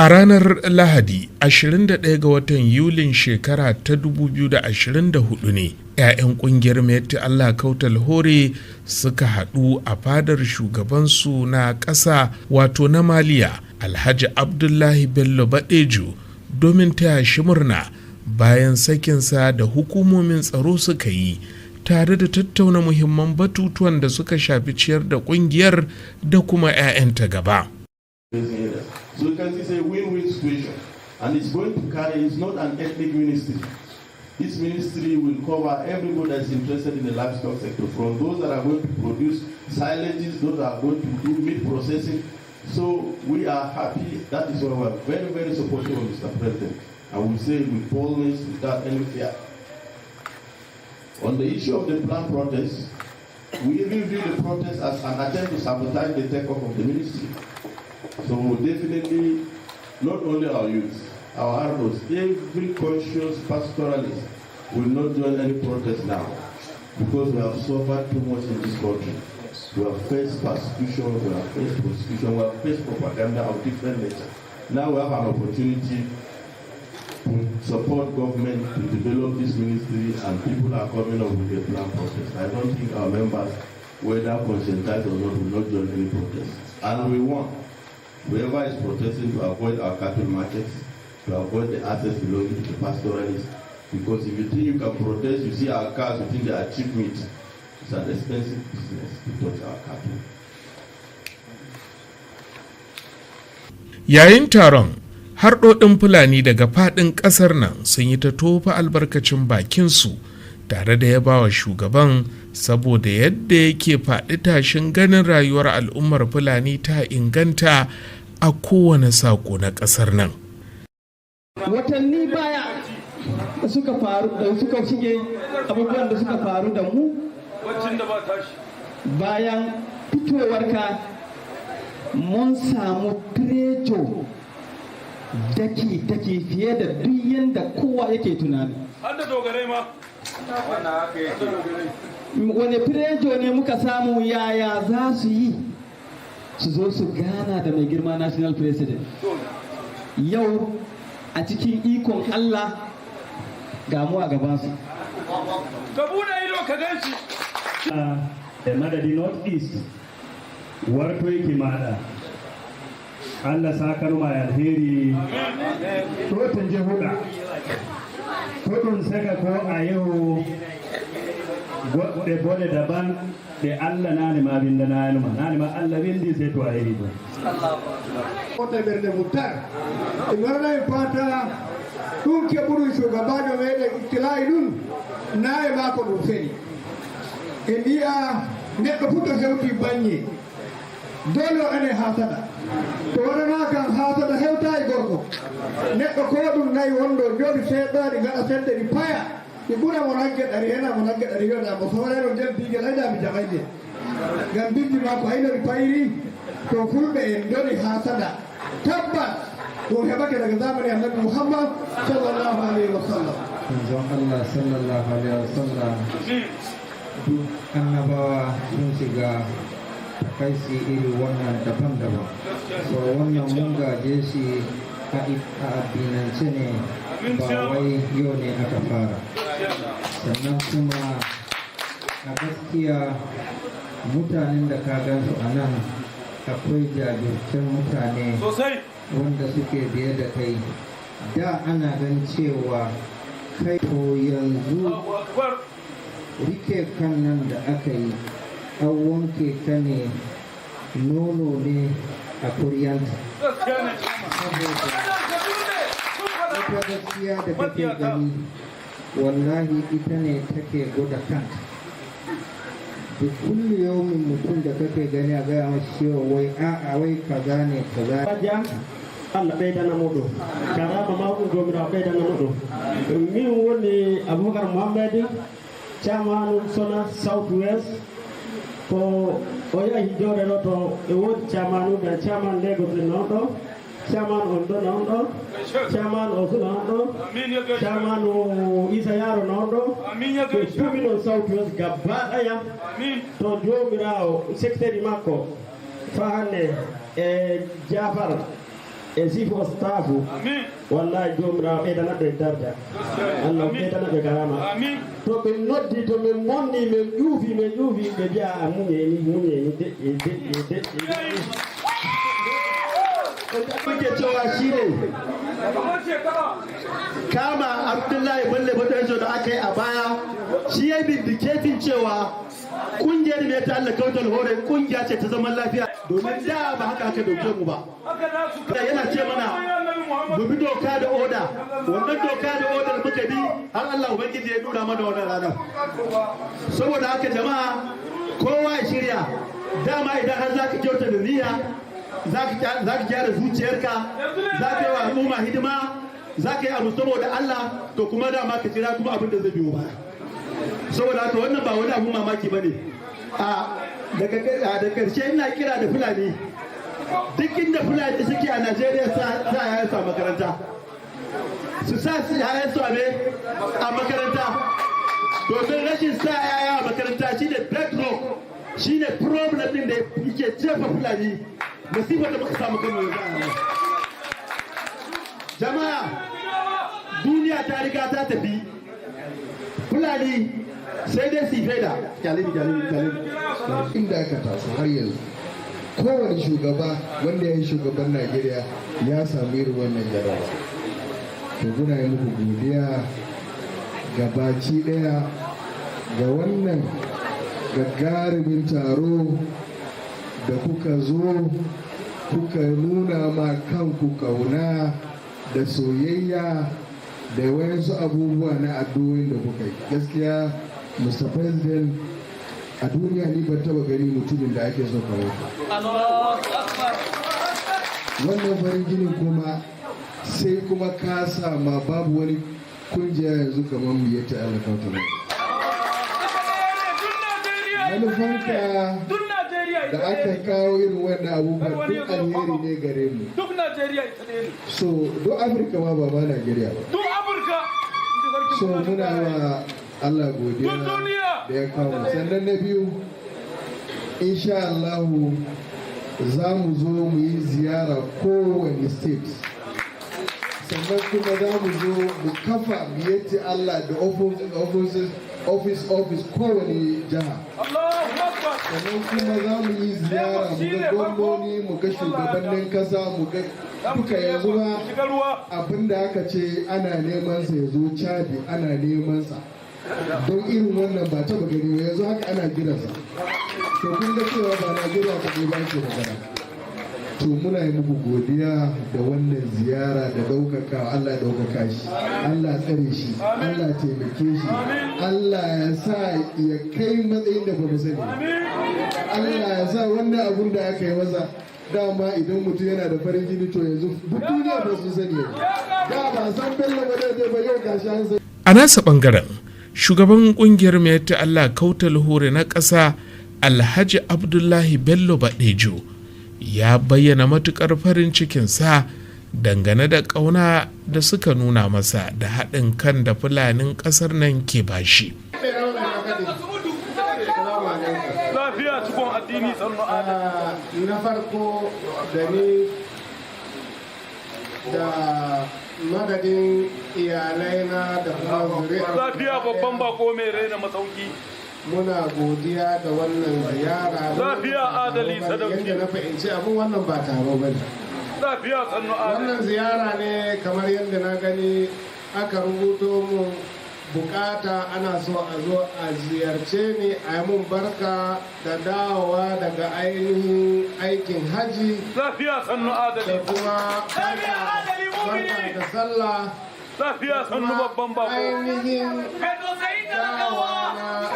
A ranar Lahadi 21 ga watan Yulin shekara ta 2024 ne 'ya'yan kungiyar Miyetti Allah Kautal Hore suka haɗu a fadar shugabansu na ƙasa, wato na Maliya, Alhaji Abdullahi Bello Badejo, domin taya shi murna bayan sakinsa da hukumomin tsaro suka yi, tare da tattauna muhimman batutuwan da suka shafi ciyar da kungiyar da kuma 'ya'yanta gaba. So you can see it's a win-win situation. And it's going to carry, it's not an ethnic ministry. This ministry will cover everybody that's interested in the livestock sector, from those that are going to produce silages, those that are going to do meat processing. So we are happy. That is why we are very, very supportive of Mr. President. And we say it with boldness, without any fear. On the issue of the planned protest, we even view the protest as an attempt to sabotage the takeoff of the ministry. So definitely, not only our youth, our Ardos, every conscious pastoralist will not join any protest now because we have suffered too much in this country. We have faced persecution, we have faced prosecution, we have faced propaganda of different nature. Now we have an opportunity to support government to develop this ministry, and people are coming up with a planned protest. I don't think our members, whether conscientized or not, will not join any protest. And we want whoever is protesting to avoid our cattle markets, to avoid the assets belonging to the pastoralists, because if you think you can protest, you see our cars, you think they are cheap meat. It's an expensive business to touch our cattle. Yayin taron, harɗoɗin Fulani daga faɗin ƙasar nan sun yi ta tofa albarkacin bakinsu tare da yabawa shugaban saboda yadda yake faɗi tashin ganin rayuwar al'ummar Fulani ta inganta a kowane saƙo na ƙasar nan. Watanni baya da suka faru, da suka shige, abubuwan da suka faru da mu bayan fitowarka, mun samu pressure daki-daki fiye da duk yadda kowa yake tunani. Har da dogarai ma. Wane pressure ne muka samu? Yaya za su yi su zo su gana da mai girma national president? Yau a cikin ikon Allah ga mu a gabansu. Ka bude ido ka gan shi. E madadi North East wartoyki maɗa, Allah sakanuma e alheri. Ɗo to jehuɗa ko ɗum saka ko a yehu goɗɗe bone daban ɗe Allah nane ma windananuma nane ma Allah windi sey to a yehi ɗon. Wota ɓernde mum tar e warana en fata ɗum keɓuɗum shugabajo meɗen ibtilayi ɗum na e mako ɗum feni e mbiya neɗɗo fu to hewti baññe dole o ene hasada to waɗana kam hasada hewta e gorko neɗɗo ko ɗum nayi wonɗo joni seeɗaɗi gaɗa sende ɗi paya ɗi ɓura mo nagge ɗari hena mo nagge ɗari wiyata mo sohleno nden bigel ayda mi jaɓayde ngam bindi ma ko hayno ɗi payri. To Fulɓe en doni hasada tabbas ɗum heɓake daga zamani Annabi Muhammad sallallahu alayhi wa sallam. Manzon Allah sallallahu alaihi wasallam, duk annabawa sun shiga takaisi iri wannan daban-daban. So wannan mun gaje shi a addinance ne, ba wai yau ne aka fara. Sannan kuma a gaskiya mutanen da ka gansu a nan, akwai jajircen mutane wanda suke biye da kai. Da ana gan cewa kai, to yanzu rike kan nan da aka yi, an wanke ka ne, nono ne a kuryanta, saboda ita gaskiya da kake gani, wallahi ita ne take gwada kanta. Da kulli yaumin mutum da kake gani a gaya mashi cewa wai a'a, wai kaza ne kaza. Allah ɓeydanamo ɗum karama mawɗum, jomirawo ɓeydanamo ɗum. Min woni Aboubacar Mouhamed, chairman Sona South West. Ko o yahi jooɗe ɗo to e woodi chairman uɓe, chairman Lagos en non ɗo, chairman on ɗo non ɗo, chairman o su non ɗo, chairman o Isa Yaro non ɗo, ɓe tumi ɗon South West gabba ɗaya. To jomirawo secrétaire makko fa hannde e Jafar. E chief of staff, wallahi jomirawo ɓeydana ɓe darja, Allah ɓeydana ɓe karama. To ɓe noddi, to min bonni, min ƴuufi, min ƴuufi, ɓe mbiya a muñeni, muñeni, deƴƴe, deƴƴe, deƴƴe. Muke cewa shi ne kama Abdullahi Bello Bodejo da aka yi a baya, shi ya vindicating cewa kungiyar Miyetti Allah Kautal Hore kungiya ce ta zaman lafiya, domin da ba haka aka doke mu ba. Yana ce mana mu bi doka da oda. Wannan doka da odar muka bi har Allah Ubangiji ya nuna mana wannan ranar. Saboda haka jama'a, kowa ya shirya. Dama idan har za ka kyauta da niyya, za ka gyara zuciyarka, za ka yi wa al'umma hidima, za ka yi abu saboda Allah, to kuma dama ka jira kuma abin da zai biyo baya. Saboda haka wannan ba wani abu mamaki ba ne. A daga ƙarshe, ina kira da Fulani, duk inda Fulani suke a Najeriya, sa yayansu a makaranta, su sa yayansu a a makaranta, domin rashin sa yaya a makaranta shine bedrock, shine problem din da yake jefa Fulani masifar da muka samu kanmu yanzu. Jama'a, duniya ta riga ta tafi. Fulani sai dai su faida kyalini, kyalini, kyalini. Inda aka taso har yanzu, kowane shugaba wanda ya yi shugaban Najeriya ya samu irin wannan jaraba. To muna yi muku godiya gabaci daya ga wannan gagarumin taro da kuka zo kuka nuna ma kanku kauna da soyayya da wayansu abubuwa na addu'o'in da kuka yi. Gaskiya, Mr. President, a duniya ni ban taba gani mutumin da ake so kamar ka. Wannan farin jinin kuma sai kuma ka ma babu wani kungiya yanzu kamar Miyetti Allah Kautal. Manufanka da aka kawo irin wannan abubuwan duk alheri ne gare mu. Duk Najeriya ita ne. So duk Afirka ma, ba ma Najeriya ba. Duk Afirka. So muna wa Allah godiya da ya kawo. Sannan na biyu, insha Allahu za mu zo mu yi ziyara kowane state. Sannan kuma za mu zo mu kafa Miyetti Allah da offices, office, office, kowane jiha. Sannan kuma za mu yi ziyara mu ga gwamnoni, mu ga shugabannin kasa, mu ga duka. Yanzu ma abinda aka ce ana neman sa ya zo Chadi, ana neman sa don irin wannan ba taba gani ba. Yanzu haka ana jiransa. To kun ga cewa ba Najeriya kaɗai ba ke magana. To muna yi muku godiya da wannan ziyara da ɗaukaka. Allah ɗaukaka shi, Allah tsare shi, Allah taimake shi, Allah ya sa ya kai matsayin da ba mu sani. Allah ya sa wannan abun da aka yi masa, dama idan mutum yana da farin jini, to yanzu duk duniya ba su sani yanzu. Da ba san Bello ba daidai ba, yau gashi an sani. A nasa bangaren, shugaban kungiyar Miyetti Allah Kautal Hore na ƙasa, Alhaji Abdullahi Bello Badejo, ya bayyana matukar farin cikinsa dangane da ƙauna da suka nuna masa da haɗin kan da Fulanin ƙasar nan ke bashi. Lafiya cikon addini, sannu. Na farko, da ni da madadin iyalai na da kuma zuri'ar Lafiya, babban bako mai raina masauki. Muna godiya da wannan ziyara. Lafiya, adali sadauki. Yadda na fahimci abin, wannan ba taro ba ne. Lafiya, sannu adali. Wannan ziyara ne kamar yadda na gani aka rubuto mu bukata, ana so a zo a ziyarce ni, a yi mun barka da dawowa daga ainihin aikin haji. Lafiya, sannu adali. Da kuma barka da sallah. Lafiya, sannu babban bako. Ainihin dawowa na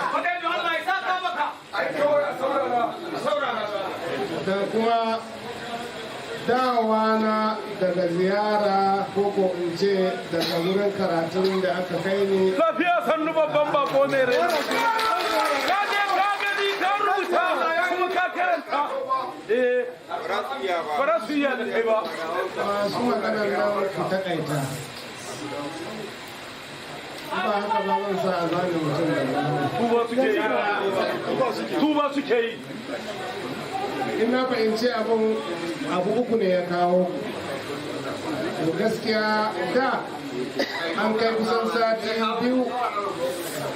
da kuma dawowa na daga ziyara, ko in ce daga wurin karatun da aka kai ni. Lafiya, sannu babban bako mai rai. Ka je ka gani, ka rubuta kuma ka karanta. Eh, ba za su iya da kai ba. Masu maganar nan, ku takaita, ba haka ba zan sa a zane mutum da Tuba suke yi, tuba suke yi. In na fahimci abin, abu uku ne ya kawo. To gaskiya da an kai kusan sati 2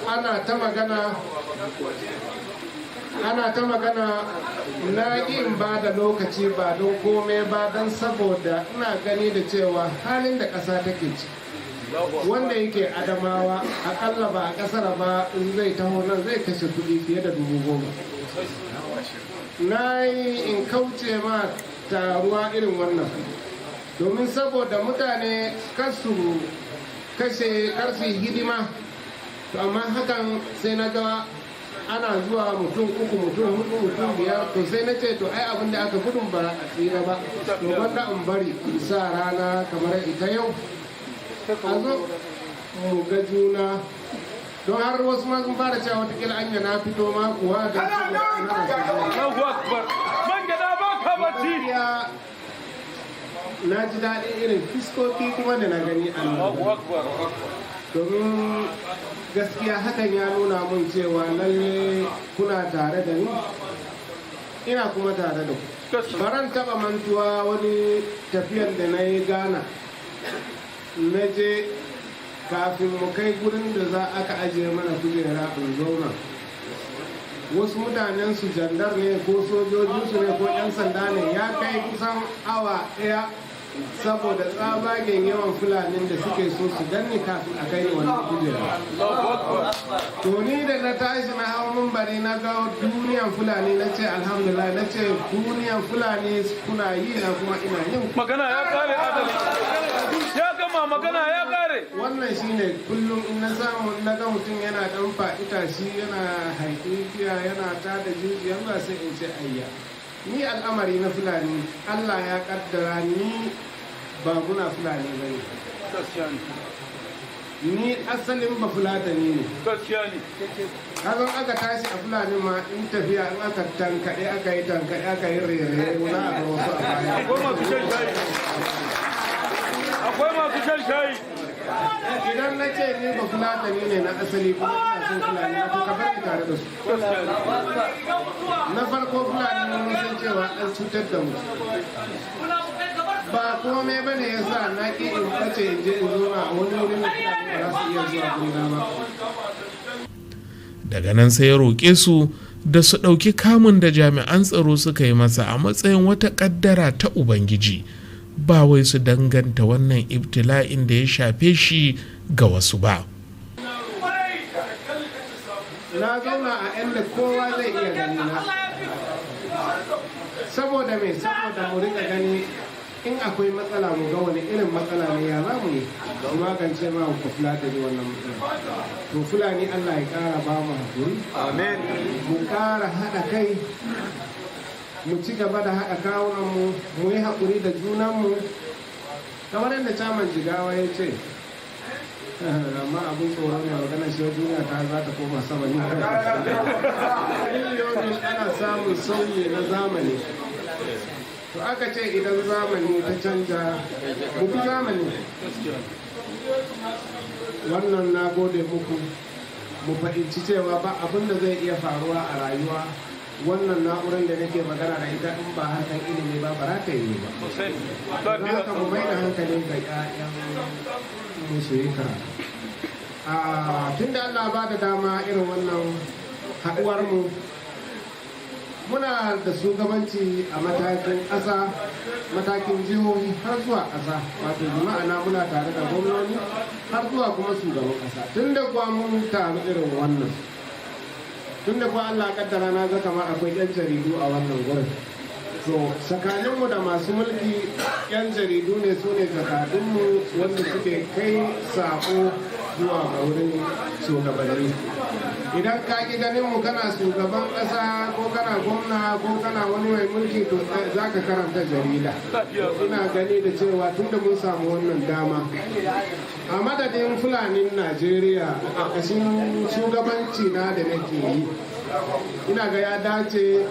ana ta magana, ana ta magana. Na ƙi in ba da lokaci, ba don komai ba, don saboda ina gani da cewa halin da ƙasa take ci, wanda yake Adamawa, akalla ba a ƙasar ba, in zai taho nan zai kashe kuɗi fiye da 10,000. Na yi in kauce ma taruwa irin wannan domin saboda mutane kasu kashe karsu hidima. To amma hakan sai na ga ana zuwa mutum uku, mutum hudu, mutum biyar. To sai na ce, to ai abin da aka gudun ba a tsira ba, to gwanda in bari in sa rana kamar ita yau, a zo mu ga juna, don har wasu ma sun fara cewa watakila anya na fito ma kuwa da Allahu akbar, man gada ba ka bacci. Na ji daɗin irin fiskoki kuma da na gani a nan, Allahu akbar. domin gaskiya hakan ya nuna mun cewa lalle kuna tare da ni, ina kuma tare da ku. Baran taɓa mantuwa wani tafiyan da na yi Ghana, na je, kafin mu kai gurin da za aka ajiye mana kujera in zauna, wasu mutanen su, jandar ne ko sojojinsu ne ko 'yan sanda ne, ya kai kusan awa 1 saboda tsabagen yawan Fulanin da suke so su ganni kafin a kai ni wannan kujera. To ni da na tashi na hau mumbari, na ga duniyan Fulani, na ce alhamdulillah, na ce duniyan Fulani kuna yi na kuma ina yin. Magana ya kare, adali ya gama magana, ya kare. Wannan shine kullum in na samu na ga mutum yana dan faɗi tashi, yana haikiya, yana tada jijiyan ba, sai in ce ayya, ni al'amari na Fulani, Allah ya kaddara ni ba muna Fulani ba ne, ni asalin ba Fulatani ne. Gaskiya ne. Kazan aka tashi a Fulani ma, in tafiya in aka tankaɗe, aka yi tankaɗe, aka yi rere, za a ga wasu a baya. Akwai masu shan shayi, akwai masu shan shayi. Idan na ce ni ba Fulatani ne na asali kuma ina son Fulani na, to ka bar ni tare da su. Na farko, Fulani mun san cewa an cutar da mu. Ba komai ba ne ya sa na ƙi in ɓace in je in zauna a wani wurin da Fulani ba za su iya zuwa gurina ba. Daga nan sai ya roƙe su da su ɗauki kamun da jami'an tsaro suka yi masa a matsayin wata ƙaddara ta Ubangiji, ba wai su danganta wannan ibtila'in da ya shafe shi ga wasu ba. Na zauna a inda kowa zai iya gani na, saboda me? Saboda mu rika gani in akwai matsala, mu ga wani irin matsala ne, ya za mu yi mu magance ma ku Fulani wannan matsala. To Fulani, Allah ya kara ba mu hakuri. Amin. Mu kara haɗa kai, mu ci gaba da haɗa kawunan mu, mu yi haƙuri da junanmu kamar yadda Chairman Jigawa ya ce. Amma abin tsoro ne magana shi duniya ta za ta koma sama ne. Miliyoyin ana samun sauyi na zamani. To aka ce idan zamani ta canja, mu bi zamani. Wannan na gode muku. Mu fahimci cewa ba abin da zai iya faruwa a rayuwa, wannan na'urar da nake magana da ita, in ba harkar ilimi ba, ba za ta yi ba. Don haka mu mai da hankali ga 'ya'yan mu su yi karatu. Tun da Allah ba da dama irin wannan haɗuwar mu, muna da shugabanci a matakin ƙasa, matakin jihohi, har zuwa ƙasa, wato ma'ana muna tare da gwamnoni har zuwa kuma shugaban ƙasa. Tun da kuwa mun taru irin wannan, tun da kuwa Allah kaddara na ga kamar akwai 'yan jaridu a wannan gurin, to tsakaninmu da masu mulki, 'yan jaridu ne, su ne jakadunmu wanda suke kai sako zuwa ga wurin shugabanni. Idan ka ki ganin mu, kana shugaban ƙasa ko kana gwamna ko kana wani mai mulki, to za ka karanta jarida. Ina gani da cewa tunda mun samu wannan dama, a madadin Fulanin Najeriya a ƙarƙashin shugabanci na da nake yi Ina ga ya dace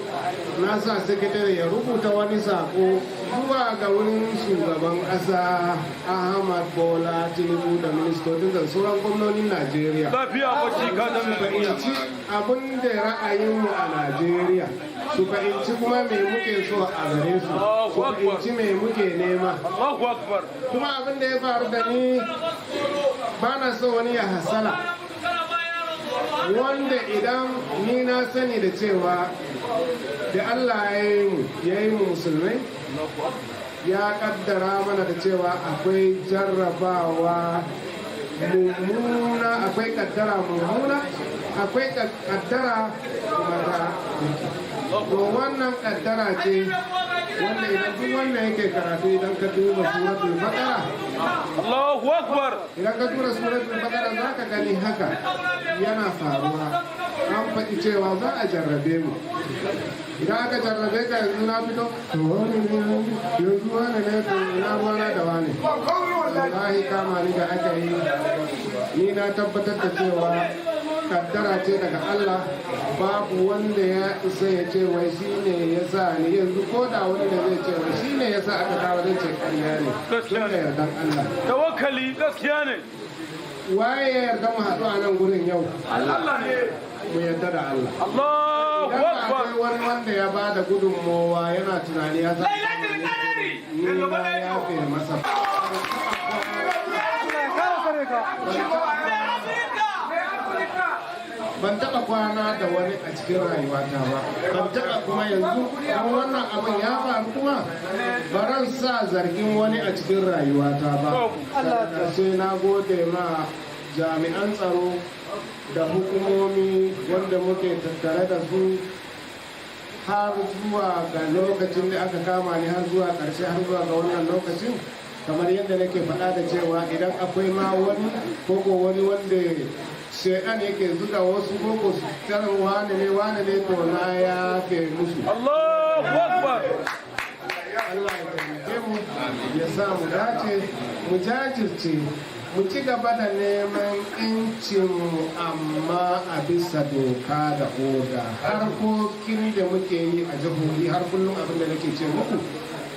na sa sakatare ya rubuta wani sako zuwa ga wurin shugaban ƙasa Ahmad Bola Tinubu da ministocin da sauran gwamnonin Najeriya. Lafiya bacci ka da Su fahimci abin da ra'ayinmu a Najeriya, su fahimci kuma me muke so a gare su, su fahimci me muke nema. Allahu akbar. Kuma abin da ya faru da ni, ba na so wani ya hasala. Wanda idan ni na sani da cewa da Allah ya yi mu musulmai, ya kaddara mana da cewa akwai jarrabawa mummuna, akwai kaddara mummuna, akwai kaddara kuma ta. To, wannan kaddara ce wanda idan duk wanda yake karatu, idan ka duba Suratul Baqara, Allahu akbar. idan ka tura Suratul Baqara, za ka gani haka yana faruwa. An faɗi cewa za a jarrabe mu. Idan aka jarrabe ka, yanzu na fito, to wani ne yanzu, wani ne, to ina ruwana da wani? Wallahi kama ni da aka yi, ni na tabbatar da cewa kaddara ce daga Allah. Babu wanda ya isa ya ce wai shi ne ya sa ni. Yanzu ko da wani da zai ce wai shi ne ya sa aka kawo, zai ce karya ne. Tun da yardan Allah. Tawakkali, gaskiya ne. Waye ya yarda mu haɗu a nan gurin yau? Allah ne. Mu yarda da Allah. Allahu Idan akbar. akwai wani wanda ya ba da gudunmowa, yana tunani ya sa, ni na yafe masa. Ban taɓa kwana da wani a cikin rayuwata ba, ban taɓa. Kuma yanzu kuma wannan abin ya faru, kuma baran sa zargin wani a cikin rayuwata ba. Sai na gode ma jami'an tsaro da hukumomi wanda muke tattare da su har zuwa ga lokacin da aka kama ni, har zuwa ƙarshe, har zuwa ga wannan lokacin. Kamar yadda nake faɗa da cewa idan akwai ma wani koko wani wanda shaidan yake zuga wasu koko su tarin wane ne, wane ne, to na yafe musu. Allahu akbar. Allah ya taimake mu, ya sa mu dace, mu jajirce, mu ci gaba da neman mu, amma a bisa doka da oda. Harkokin da muke yi a jihohi, har kullum abin da nake ce muku,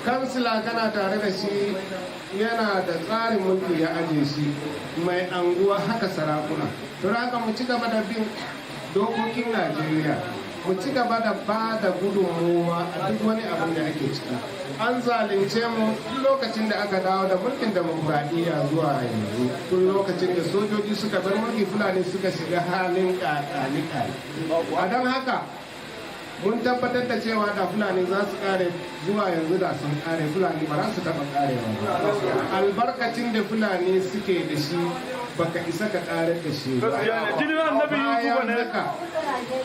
kansila kana tare da shi, yana da tsarin mulki ya aje shi, mai anguwa haka, sarakuna. To haka mu ci gaba da bin dokokin Najeriya, mu ci gaba da ba da gudunmuwa a duk wani abin da ake ciki. An zalunce mu tun lokacin da aka dawo da mulkin demokuraɗiyya zuwa yanzu. Tun lokacin da sojoji suka bar mulki, Fulani suka shiga halin ƙaƙanika. A don haka mun tabbatar da cewa da Fulani za su kare zuwa yanzu, da sun kare. Fulani ba za su taɓa karewa ba. Albarkacin da Fulani suke da shi, baka isa ka karar da shi ba. Gaskiya ne. Jinin Annabi Yusufa ne. Bayan haka,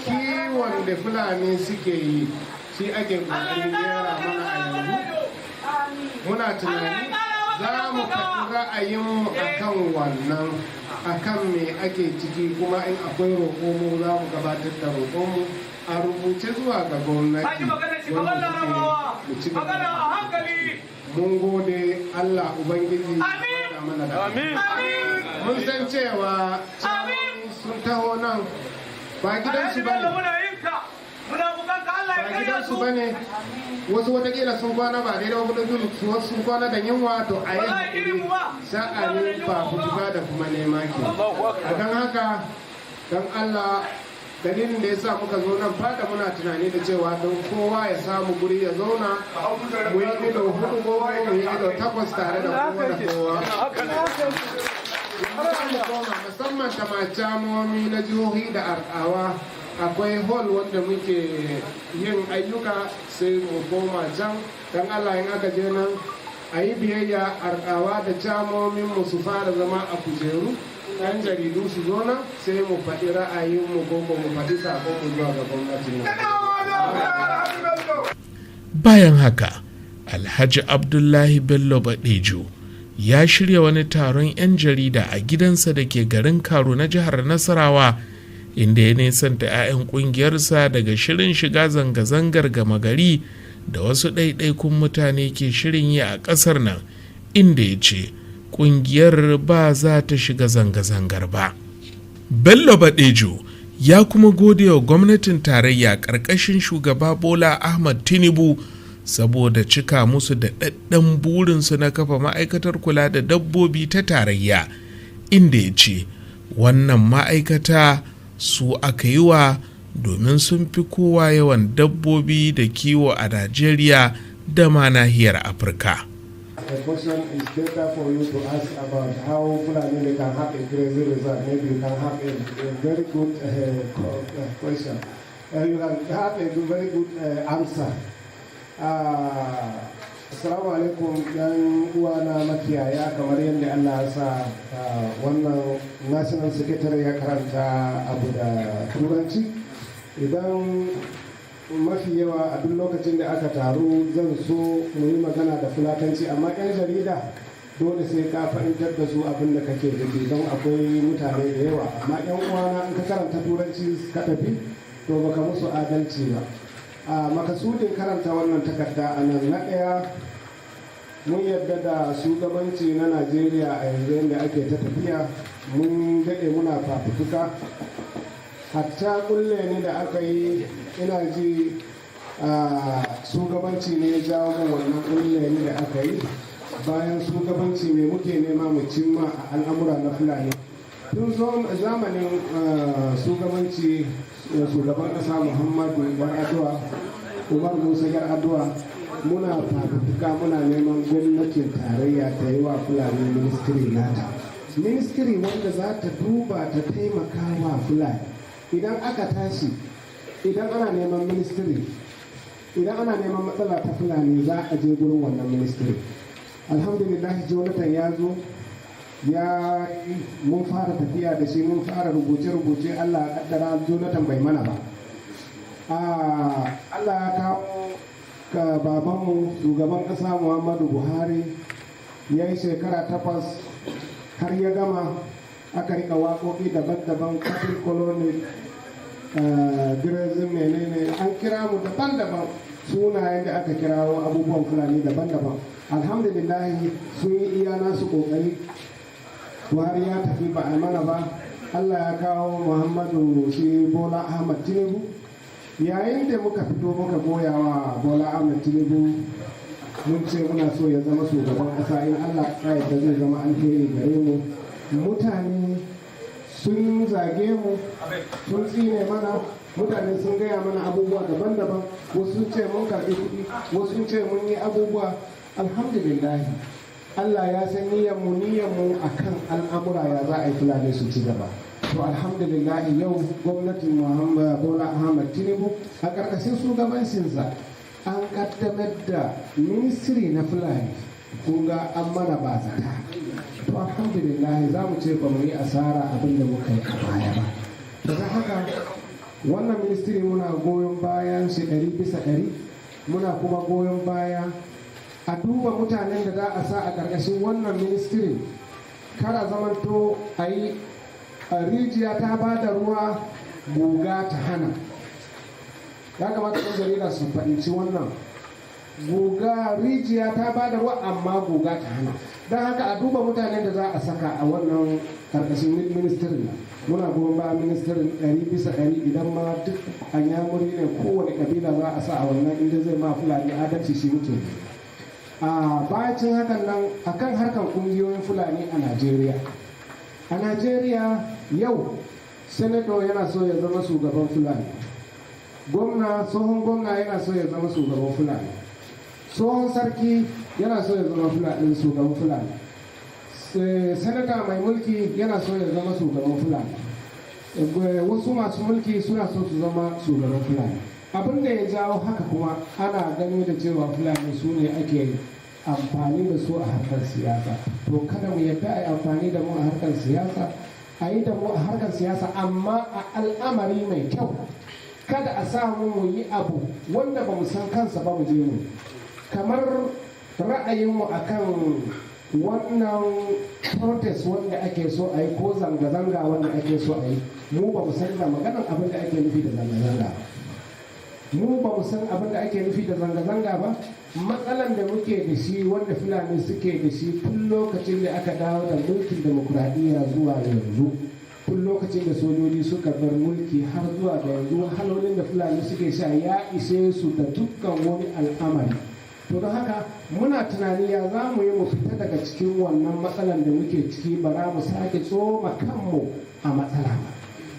kiwon da Fulani suke yi, shi ake kokarin gyara mana a yanzu. Muna tunani za mu faɗi ra'ayinmu akan wannan, akan me ake ciki. Kuma in akwai roƙo, mu za mu gabatar da roƙonmu a rubuce zuwa ga gwamnati wanda suke mu ci gaba. Mun gode. Allah Ubangiji ya mana da Amin. mun san cewa sun taho nan ba gidansu ba ne, ba gidansu ba ne. Wasu watakila sun kwana ba daidai ba, kudin wasu sun kwana da yunwa. To, a yi haƙuri, sha'anin fafutuka da kuma nema ke. Allahu akbar. Don haka, don Allah, dalilin da ya sa muka zo nan fada, muna tunani da cewa don kowa ya samu guri ya zauna, mu yi ido hudu ko mu yi ido takwas tare da kowa da kowa. Haka ne. Yanzu mu koma, musamman tamacamomi na jihohi da arkawa, akwai hall wanda muke yin ayyuka, sai mu koma can. Don Allah, in aka je nan a yi biyayya, arkawa da camomin mu su fara zama a kujeru, yan jaridu su zo nan, sai mu faɗi ra'ayinmu ko mu faɗi saƙonmu zuwa ga gwamnatin nan. Bayan haka, Alhaji Abdullahi Bello Badejo ya shirya wani taron 'yan jarida a gidansa da ke garin Karu na jihar Nasarawa, inda ya nesanta 'ya'yan kungiyarsa daga shirin shiga zanga-zangar gama gari da wasu ɗaiɗaikun mutane ke shirin yi a ƙasar nan, inda ya ce ƙungiyar ba za ta shiga zanga-zangar ba. Bello Badejo Ya kuma gode wa gwamnatin tarayya ƙarƙashin Shugaba Bola Ahmad Tinubu saboda cika musu da ɗaɗɗan burinsu na kafa ma'aikatar kula da dabbobi ta tarayya, inda ya ce wannan ma'aikata su aka yi wa domin sun fi kowa yawan dabbobi da kiwo a Najeriya da ma nahiyar Afirka. A question is better for you to ask about how Fulani they can have a grazing reserve. Maybe you can have a very good question. You can have a very good answer. Assalamu alaikum, yan uwana makiyaya. Kamar yadda Allah ya sa wannan National Secretary ya karanta abu da Turanci. Idan mafi yawa a duk lokacin da aka taru, zan so mu yi magana da Fulatanci, amma 'yan jarida dole sai ka fahimtar da su abin da kake nufi, don akwai mutane da yawa. Amma 'yan uwana, in ka karanta Turanci ka tafi, to baka musu adalci ba. A makasudin karanta wannan takarda a nan, na ɗaya, mun yarda da shugabanci na Najeriya a yanzu yadda ake ta tafiya. Mun daɗe muna fafutuka, hatta kulle ni da aka yi, ina ji shugabanci ne ya jawo mu wannan kulle ni da aka yi. Bayan shugabanci ne muke nema mu cimma a al'amura na Fulani. Tun zamanin shugabanci shugaban ƙasa Muhammadu Yar'adua, Umar Musa Yar'adua, muna fafutuka, muna neman gwamnatin tarayya ta yi wa Fulani ministry nata, ministry wanda za ta duba ta taimaka wa Fulani. Idan aka tashi, idan ana neman ministry, idan ana neman matsala ta Fulani, za a je gurin wannan ministry. Alhamdulillah, Jonathan ya zo ya mun fara tafiya da shi, mun fara rubuce-rubuce. Allah ya kaddara Jonathan bai mana ba. Allah ya kawo ka babanmu shugaban kasa Muhammadu Buhari, ya yi shekara 8 har ya gama. Aka rika waƙoƙi daban-daban, cattle colony, grazing, menene, an kira mu daban-daban, sunayen da aka kirawo abubuwan Fulani daban-daban. Alhamdulillah, sun yi iya nasu ƙoƙari. Buhari ya tafi, ba a mana ba. Allah ya kawo Muhammadu shi Bola Ahmad Tinubu. Yayin da muka fito muka goya wa Bola Ahmad Tinubu, mun ce muna so ya zama shugaban kasa, in Allah ya yarda zai zama alheri gare mu. Mutane sun zage mu, sun tsine mana, mutane sun gaya mana abubuwa daban-daban. Wasu sun ce mun karɓi kuɗi, wasu sun ce mun yi abubuwa. Alhamdulillah, Allah ya san niyyarmu. Niyyarmu akan al'amura ya za a yi Fulani su ci gaba. To alhamdulillah, yau gwamnatin Muhammad Bola Ahmad Tinubu, a ƙarƙashin shugabancinsa, an kaddamar da ministry na Fulani. Kun ga an mana ba zata. To alhamdulillah, za mu ce ba mu yi asara abin da muka yi a baya ba. To don haka wannan ministry muna goyon bayan shi 100%. Muna kuma goyon baya a duba mutanen da za a sa a ƙarƙashin wannan ministry, kara zamanto a yi rijiya ta ba da ruwa, guga ta hana. Ya kamata ɗan jarida su fahimci wannan. Guga, rijiya ta ba da ruwa amma guga ta hana. Don haka a duba mutanen da za a saka a wannan karkashin ministry. Muna goyon bayan ministry 100%. Idan ma duk anyamuri ne, kowane kabila za a sa a wannan, inda zai ma Fulani adalci, shi muke. A bacin hakan nan, akan harkan kungiyoyin Fulani a Najeriya, a Najeriya yau senator yana so ya zama shugaban Fulani, gwamna, tsohon gwamna yana so ya zama shugaban Fulani, tsohon sarki yana so ya zama Fulani, shugaban Fulani, sanata mai mulki yana so ya zama shugaban Fulani, wasu masu mulki suna so su zama shugaban Fulani. Abin da ya jawo haka kuma, ana gani da cewa Fulani su ne ake amfani da su a harkar siyasa. To kada mu yadda a yi amfani da mu a harkar siyasa. A yi da mu a harkar siyasa, amma a al'amari mai kyau. Kada a samu mu yi abu wanda ba mu san kansa ba mu je mu. Kamar ra'ayinmu akan wannan protest wanda ake so a yi, ko zanga-zanga wanda ake so a yi, mu ba mu san da maganar abin da ake nufi da zanga-zanga ba. Mu ba mu san abin da ake nufi da zanga-zanga ba. Matsalan da muke da shi, wanda Fulani suke da shi tun lokacin da aka dawo da mulkin demokuraɗiyya zuwa yanzu. Tun lokacin da sojoji suka bar mulki har zuwa da yanzu, wahalolin da Fulani suke sha ya ishe su da dukkan wani al'amari. To, don haka muna tunani ya za mu yi mu fita daga cikin wannan matsalan da muke ciki, ba za mu sake tsoma kanmu a matsala ba,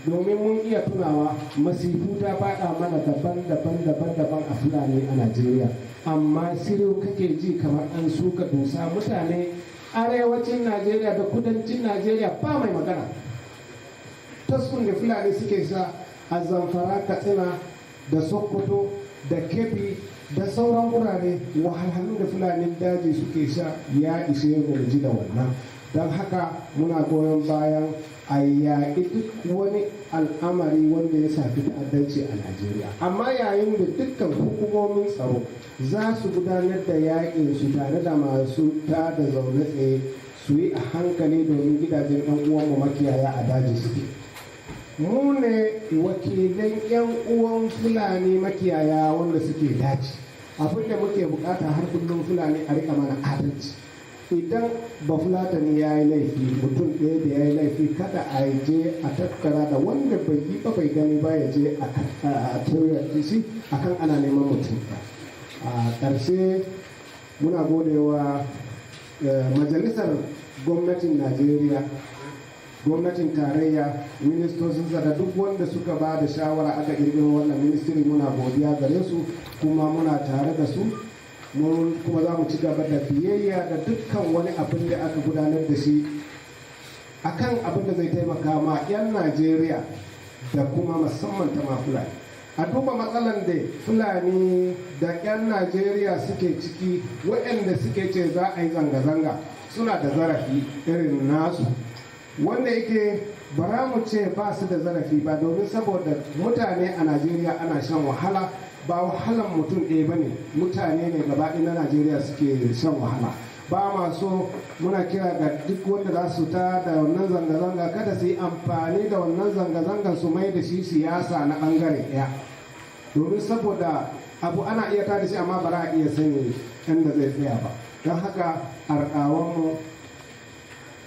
domin mun iya tunawa masifu ta faɗa mana daban-daban daban-daban a Fulani a Najeriya, amma shiru kake ji kamar an suka dusa. Mutane arewacin Najeriya da kudancin Najeriya ba mai magana. Taskun da Fulani suke sa a Zamfara, Katsina da Sokoto da Kebbi da sauran wurare, wahalhalun da Fulanin daji suke sha ya ishe mu ji da wannan. Don haka muna goyon bayan a yaƙi duk wani al'amari wanda ya shafi ta'addanci a Najeriya, amma yayin da dukkan hukumomin tsaro za su gudanar da yaƙin su tare da masu ta da zaune tsaye, su yi a hankali, domin gidajen 'yan uwanmu makiyaya a daji suke. Mu ne wakilan 'yan uwan Fulani makiyaya wanda suke daji. Abin da muke bukata har kullum, Fulani a rika mana adalci. Idan Bafulatani ya yi laifi, mutum ɗaya da ya yi laifi, kada a je a tattara da wanda bai yi ba bai gani ba, ya je a toyar shi akan ana neman mutum. A ƙarshe, muna godewa majalisar gwamnatin Najeriya, gwamnatin tarayya, ministocinsa da duk wanda suka ba da shawara aka ƙirƙiro wannan ministry. Muna godiya gare su, kuma muna tare da su, kuma za mu ci gaba da biyayya da dukkan wani abin da aka gudanar da shi akan abin da zai taimaka ma 'yan Najeriya da kuma musamman ta ma Fulani. A duba matsalan da Fulani da 'yan Najeriya suke ciki. Waɗanda suke ce za a yi zanga-zanga suna da zarafi irin nasu, wanda yake bara mu ce ba su da zarafi ba, domin saboda mutane a Najeriya ana shan wahala, ba wahalan mutum ɗaya ba ne, mutane ne gaba na Najeriya suke shan wahala. Ba ma so, muna kira ga duk wanda za su ta da wannan zanga-zanga, kada su yi amfani da wannan zanga-zangan su mai da shi siyasa na ɓangare ɗaya, domin saboda abu ana iya tada shi, amma ba za a iya sani inda zai tsaya ba. Don haka arɗawanmu,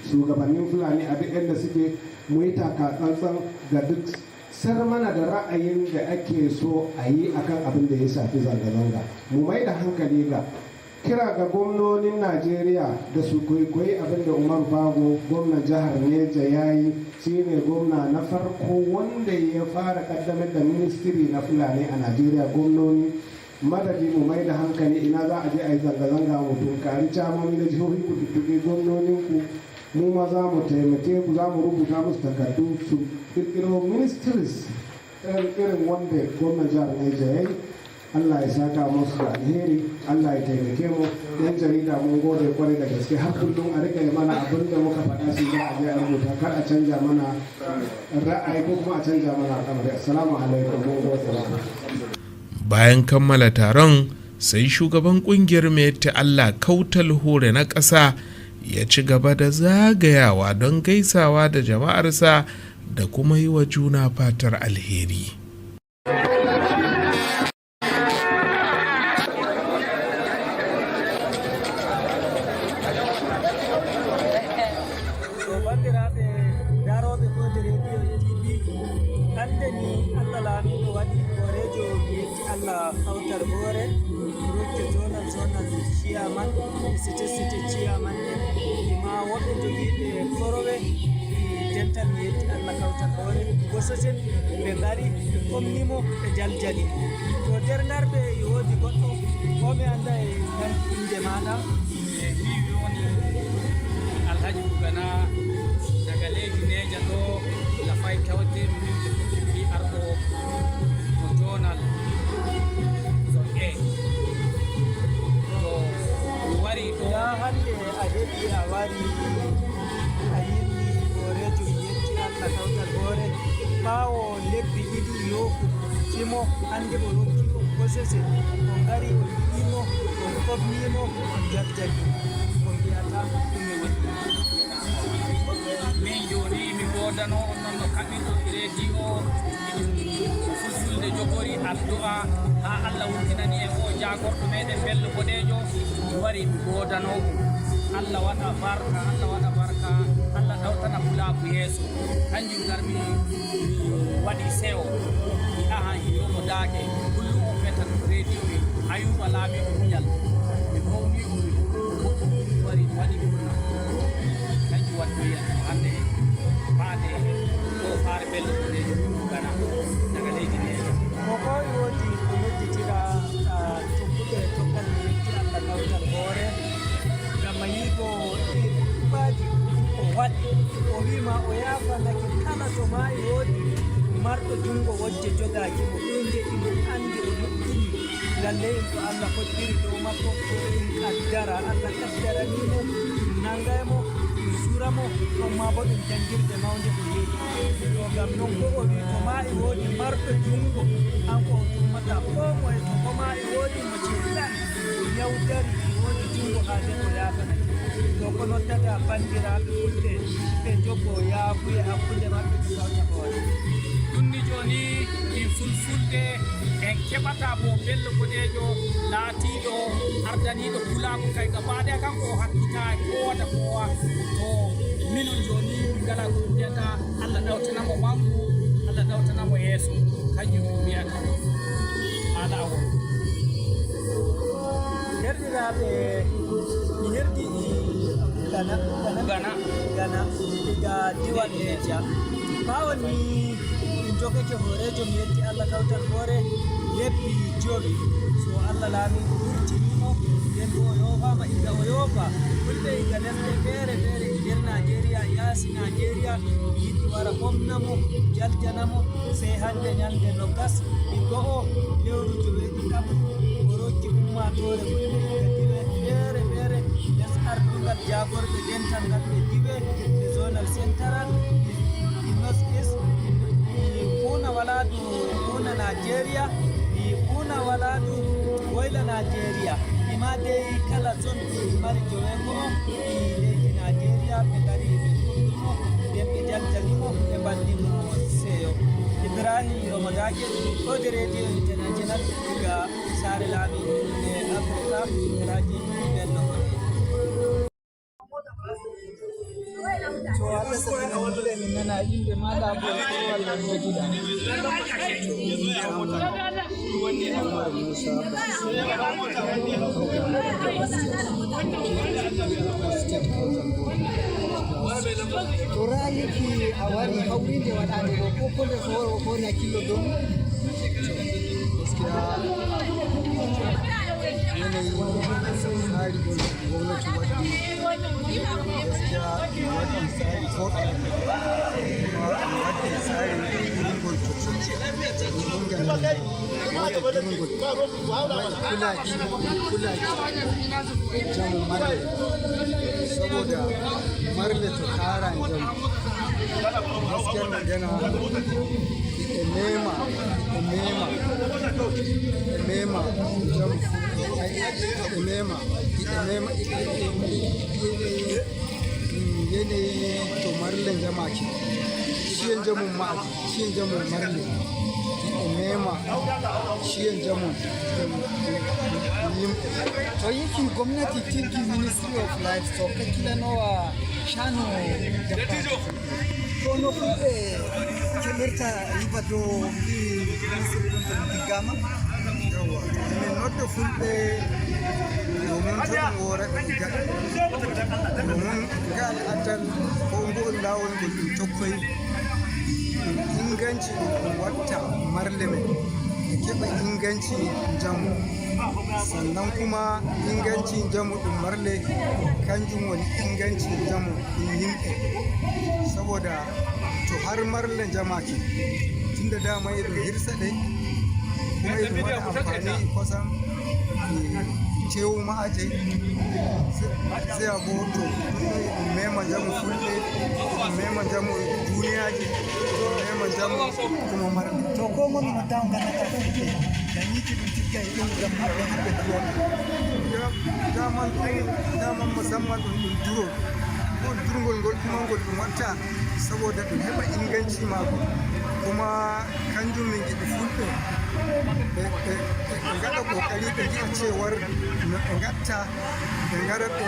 shugabannin Fulani a duk inda suke, mu yi taka tsantsan ga duk sar mana da ra'ayin da ake so a yi akan abin da ya shafi zanga-zanga. Mu mai da hankali ga kira ga gwamnonin Najeriya da su kwaikwayi abin da Umar Bago, gwamnan jihar Neja, ya yi. Shine gwamna na farko wanda ya fara kaddamar da ministry na Fulani a Najeriya. Gwamnoni, madadi mu mai da hankali ina za a je a yi zanga-zanga, mu tunkari camomi na jihohi, ku tuttuɓi gwamnoninku. Mu ma za mu taimake ku, za mu rubuta musu takardu su kirkiro ministries irin wanda gwamnan jihar Niger ya yi. Allah ya saka musu da alheri, Allah ya taimake mu. Yan jarida, mun gode kwarai da gaske. Har kullum a rika yi mana abin da muka faɗa shi za a je a rubuta, kar a canja mana ra'ayi ko kuma a canja mana al'amari. Assalamu alaikum, mun gode. Bayan kammala taron, sai shugaban kungiyar Miyetti Allah Kautal Hore na ƙasa ya ci gaba da zagayawa don gaisawa da jama'arsa da kuma yi wa juna fatar alheri. To, bandiraɓe daroɓe kode radio TV, hande ni Allah laamiɗo waɗi horejo Miyetti Allah Kawtal Hoore rokke zonal zonal chairman, state state chairman en, ima woɓɓe jogiiɓe korowe dental Miyetti Allah Kawtal Hoore gosoten. Ɓe ngari, ɓe komnimo, ɓe jaljali. To, nder ngarɓe e woodi goɗɗo ko mi anda e tan inde maɗa. E mi woni Alhaji Bugana daga leydi Neja ɗo Lafai Tawte, min ɓe arɗo mo zonal zone A. To, mi wari ɗo. Ya hande a heɓi a wari a yilli horejo Miyetti Allah Kawtal Hoore ɓaawo lebbi 2 yoku simo. Hande o rokki on bosese, on ngari, on yi'imo, on kofnimo, on jaljali, on mbiyata ɗume woni? Min joni mi godano on noon no kaɓirɗo radio ɗum Fulfulde jogori addu'a ha Allah wurtinani en o jagorɗo meɗen Bello Boɗejo. Mi wari mi godano ɗum. Allah waɗa barka, Allah waɗa barka, Allah. Ɗawtana pulaku yeeso. Kanjum garmi mi waɗi sewo mi ahan hiromo daake kullum o fetan radio e Ayuba laamiɗo muñal mi mawni o mi goɗɗum wari mi waɗi murna. Kanjum wattoyi hande faade ɗo faare Bello Boɗejo Gana daga leydi Niger. Ko kowi woodi ko nodditira tokkuɓe tokkal Mi Yetti Allah Kawtal Hoore ngam a yiigo ɗiɓaji o waɗi o wima o yafanake kala to ma e woodi marɗo jungo wojje jogaki mo ɗum jeɗi mo andi o nuɗɗini lalle en ko Allah fottiri dow makko ɗum kaddara Allah kaddaranimo ɗum nangaymo ɗum suramo ɗon ma bo ɗum jangirde mawde o yeeɗi to gam non ko o wi to ma e woodi marɗo jungo hanko o tummata ko moye to ko ma e woodi mo ceɗɗani yawdari e woodi jungo ha nden o yafanake to ko noddata bandiraɓe fulɓe ɓe jogo yaafuye hakkude maɓɓe ɓe kawta hoore. Ɗum ni joni ɗin Fulfulde en keɓata bo Bello Boɗejo laatiɗo ardaniɗo pulaku kay gabaɗe kanko o hakkita kowata kowa to minon joni min ngala ko ɗum wiyata. Allah ɗawtanamo mangu, Allah ɗawtanamo yeeso. Kanjum min mbiyata ala awol. Derɗiraɓe mi herdi Gana Gana. Gana. Gana diga diwal Neja ɓawon ni min jogake horejo Mi Yetti Allah Kawtal Hoore lebbi 5 so Allah laami wurtinimo nden bo o yofama iga o yofa fulɓe iga lesɗe feere feere e nder Nigeria yaasi Nigeria yiɗi wara homnamo jaljanamo sey hande ñalde 21 lewru 8 o rokki ummatore fulɓe iga diwe feere feere les ardugal jagorɓe dental ngal ɓe diwe e zonal central e north east e kuna waladu kuna Nigeria e kuna waladu woyla Nigeria ima dey kala zone ɗi mari 9 e leydi Nigeria ɓe gari ɓe ɗuɗɗumo nden ɓe jaljanimo ɓe bandimo seyo. Ibrahim Romadake ɗo de Radio International diga sare laami e Africa Alhaji Bello Boɗejo. To a ɓesa min nana inde maɗa bo e korwal ngal jogiɗa. Umar Musa State Council. To ra'ayiki a wari hawrinde waɗande ɗo ko ko nder ko woni hakkillo dow? Gaskiya yanayin tsari gwamnati waddi, gaskiya waɗi tsari boɗɗum, kuma waɗi tsari durngol inganta durngol kulaki kulaki jamu marle saboda marle to kara jamu. Gaskiyar magana e mema e mema e mema jamu e mema e mema yanayi to marlen jama ke shiyan jamun ma'aji shiyan jamun marle e mema shiyan jamun yimɓe. To yiki gwamnati tiggi Ministry of Livestock kakkilanowa shanu dabbaji to no fulɓe keɓirta riba dow mbi ministry ɗum to ɗum diggama. Yawa min noddo fulɓe domin to ɗum wora ɓe gaɗa domin ngal addal ko ngol lawol ngol ɗum tokkoy ɗum inganci ɗum watta marle men e keɓa inganci jamu sannan kuma inganci jamu ɗum marle kanjum woni inganci jamu ɗum yimɓe saboda to har marle jamake tunda dama e ɗum hirsa ɗe kuma e ɗum waɗa amfani e kosam e cewu ma'aje sai a go to ɗum mema jamu fulɓe ɗum mema jamu duniyaji ɗum mema jamu kuma marle. To ko ngoni no taw gandata fulɓe dañiki ɗum tiggay ɗum gam maɓɓe haɓɓe duwon. Daman ɗum daman musamman ɗum ɗum duro ko durgol ngol kuma ngol ɗum watta saboda ɗum heɓa inganci maako kuma kanjum min giɗi fulɓe. Ɓe gaɗa kokari ɓe gi'a cewar no ɓe gatta ɓe gara ɓe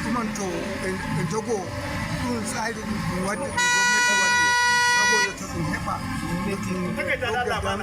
ɗumanto, ɓe jogo ɗum tsari ɗum waddi, ɗum gwamnati waɗi, saboda to ɗum heɓa ɗum dogga.